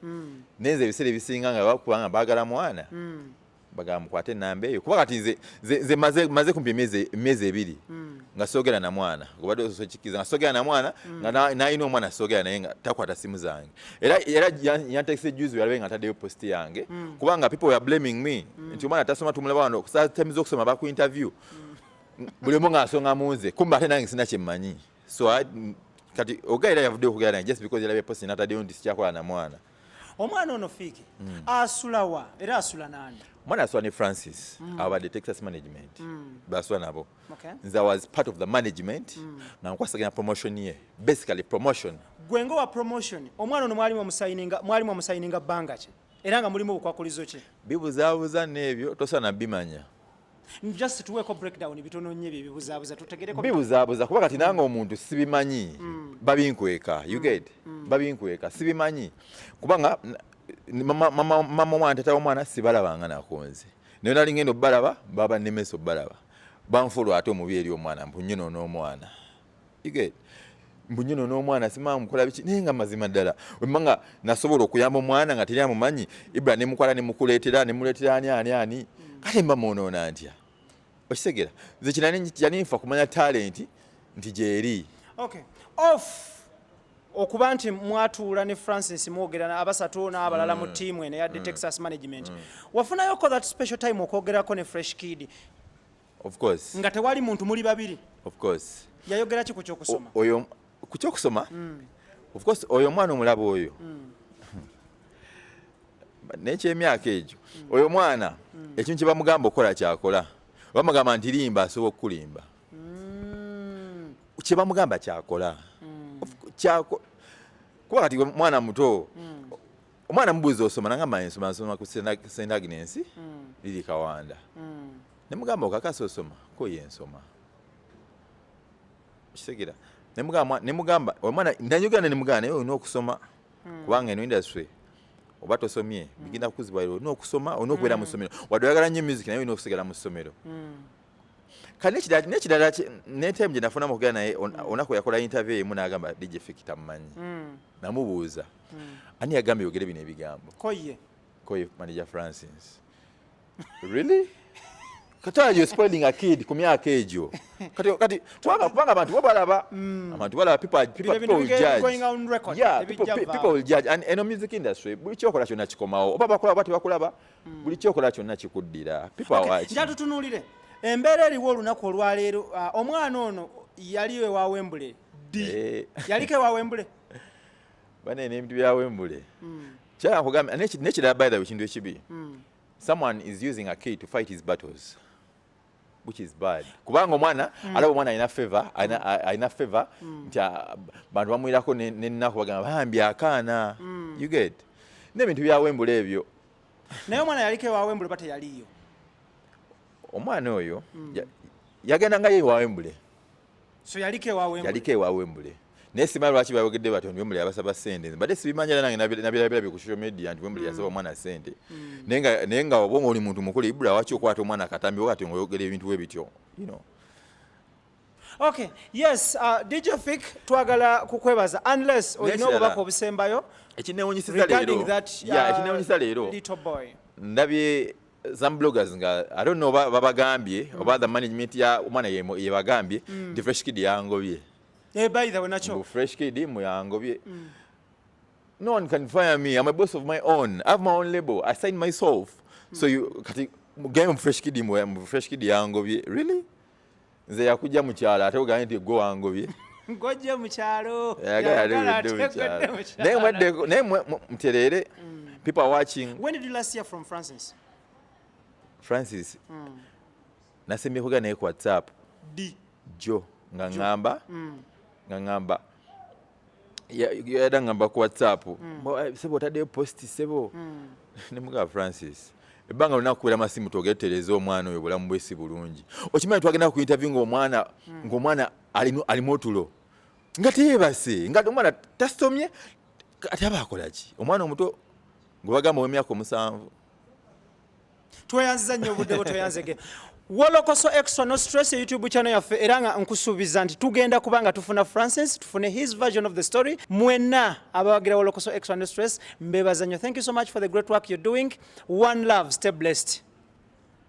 naye nze ebiseera ebisinga nga bakubanga baagala mwana, bagamba mukwate enamba eyo, kuba kati nze maze kumpi emyezi 2 nga soogera na mwana. Gobadde osobola okikkiriza nga soogera na mwana, nga nalina omwana soogera naye, nga takwata simu zange, era yantekese juzi yalabe nga ntaddeyo post yange, kubanga people were blaming me nti omwana tasoma, tumulaba wano saa time z'okusoma baku interview buli omu ng'asonga mu nze, kumbe ate nange sina kyemmanyi. So kati oga era yavuddeyo okugera nange just because yalabye post nataddeyo nti sikyakola na mwana. Omwana ono Fiiki asula wa, era asula nani? Omwana asula ne Francis, abadde Texas Management basula nabo. Nze I was part of the management nga nkwasaganya promotion ye, basically promotion. Gwe nga owa promotion, omwana ono mwalimu omusayininga bbanga ki, era nga mulimu obukwakulizo ki? Bibuzaabuza n'ebyo tosaana bimanya. Just tuweeko breakdown bitono nnyo ebyo ebibuzaabuza tutegereko. Bibuzaabuza kuba kati nange omuntu sibimanyi, babinkweka, you get? Babinkweka, sibimanyi, kubanga mama omwana, tata w'omwana sibalabanga nako nze, naye nali ngenda obbalaba baba nemesa obbalaba, banfuulwa ate omubi eri omwana, mbu n'omwana, you get? Mbu n'omwana simaa mukola biki, naye nga mazima ddala wemba nga nasobola okuyamba omwana nga teri amumanyi, Ibra nemukwala nemukuleetera nemuleetera ani ani ani, kale mba mwonoona ntya? Okitegeera? Nze kinani yali nfa kumanya talent nti gyeri. Okay, off okuba nti mwatuula ne Francis mwogera abasatu n'abalala mu ttiimu eno eyadde Texas Management, wafunayoko that special time okwogerako ne Fresh Kid? Of course. Nga tewali muntu, muli babiri. Of course. Yayogera ki ku kyokusoma? Oyo ku kyokusoma, of course, oyo omwana omulaba oyo nekyemyaka egyo, oyo omwana ekintu kye bamugamba okukola kyakola. Bamugamba nti limba, asobola okukulimba. Kye bamugamba kyakola. Kuba kati mwana muto, omwana mubuuza osoma, nagamba nsoma, nsoma ku St Agnes liri Kawanda. Nemugamba okakasa osoma? Ko ye nsoma. Kitegera nemugamba omwana nanyogera nemugamba naye olina okusoma, kubanga eno industry oba tosomye bigenda kukuzibwa. Olina okusoma, olina okubeera mu ssomero. Wadde oyagala nnyo music, naye olina okusigala mu ssomero. Kati n'ekirala ne time gye nafunamu okugenda naye, olunaku yakola interview emu n'agamba DJ Fik tamumanyi. Namubuuza ani yagambye yogere bino ebigambo. Koye. Koye manager Francis. Really? Kati you're spoiling a kid ku myaka egyo. Kati kubanga abantu bo balaba, abantu balaba, people will judge. Going on record. Yeah, people will judge. And eno music industry, buli kyokola kyonna kikomawo. Oba bakulaba oba tebakulaba, buli kyokola kyonna kikuddira. People are watching. Njatutunuulire embeera eriwo olunaku olwaleero. Omwana ono yali ewa Wembule ddi? Yaliko ewa Wembule? Bane n'ebintu bya Wembule. Kyala nkugambye, n'ekirala, by the way, ekintu ekibi, someone is using a kid to fight his battles, which is bad, kubanga omwana alaba omwana alina favor, alina favor nti bantu bamwirako n'ennaku bagamba bambi akaana. You get n'ebintu bya Wembule ebyo. Naye omwana yaliko ewa Wembule ba teyaliiyo? Omwana oyo yagenda nga ye ewa Wembule. So yaliko ewa Wembule? Yaliko ewa Wembule, naye simanyi lwaki bayogedde batyo nti Wembule yabasaba sente. Mbadde sibimanyi, era nange nabirabirabye ku social media nti Wembule yasaba omwana sente. Naye nga oba nga oli muntu mukulu, Ibula, waki okwata omwana akatambi wakati ngaoyogera ebintu bwe bityo? Okay, yes, DJ Fik, twagala kukwebaza unless olina obubaka obusembayo Ekinewunyisiza regarding leero that Yeah, ekinewunyisiza leero, little boy. Ndabye some bloggers nga I don't know oba babagambye oba the management ya omwana yebagambye nti Fresh Kid yangobye. Eh, by the way, nakyo. Mbu Fresh Kid muyangobye. No one can fire me. I'm a boss of my own. I have my own label. I sign myself. So you kati game Fresh Kid mu Fresh Kid yangobye. Really? Nze yakujja mu kyalo ate ogambe nti gwe wangobye. Ngojje mu kyalo. Yagala Yagala aludde mu ate kyalo. gojje mu kyalo. Naye naye mutereere. People are watching. When did you last hear from Francis? Francis nasembye kuga naye ku WhatsApp D jo nga ŋŋamba yada ŋŋamba ku WhatsApp, "Sebo, otaddeyo post, sebo." Ne mugamba, "Francis, ebbanga lonna kukubira masimu twogetereza omwana oyo, obulamu bwe si bulungi. Okimanyi twagenda ku interview ng'omwana alimu otulo, nga teyeebase, nga omwana tasomye, ate aba akola ki omwana omuto gwe bagamba ow'emyaka 7?" Tweyanziza nnyo obudde bwo, tweyanzege. Wolokoso Extra No Stress, YouTube channel yaffe, era nga nkusuubiza nti tugenda kuba nga tufuna Francis, tufune his version of the story. Mwenna abawagira Wolokoso Extra No Stress, mbebaza nnyo. Thank you so much for the great work you're doing. One love, stay blessed.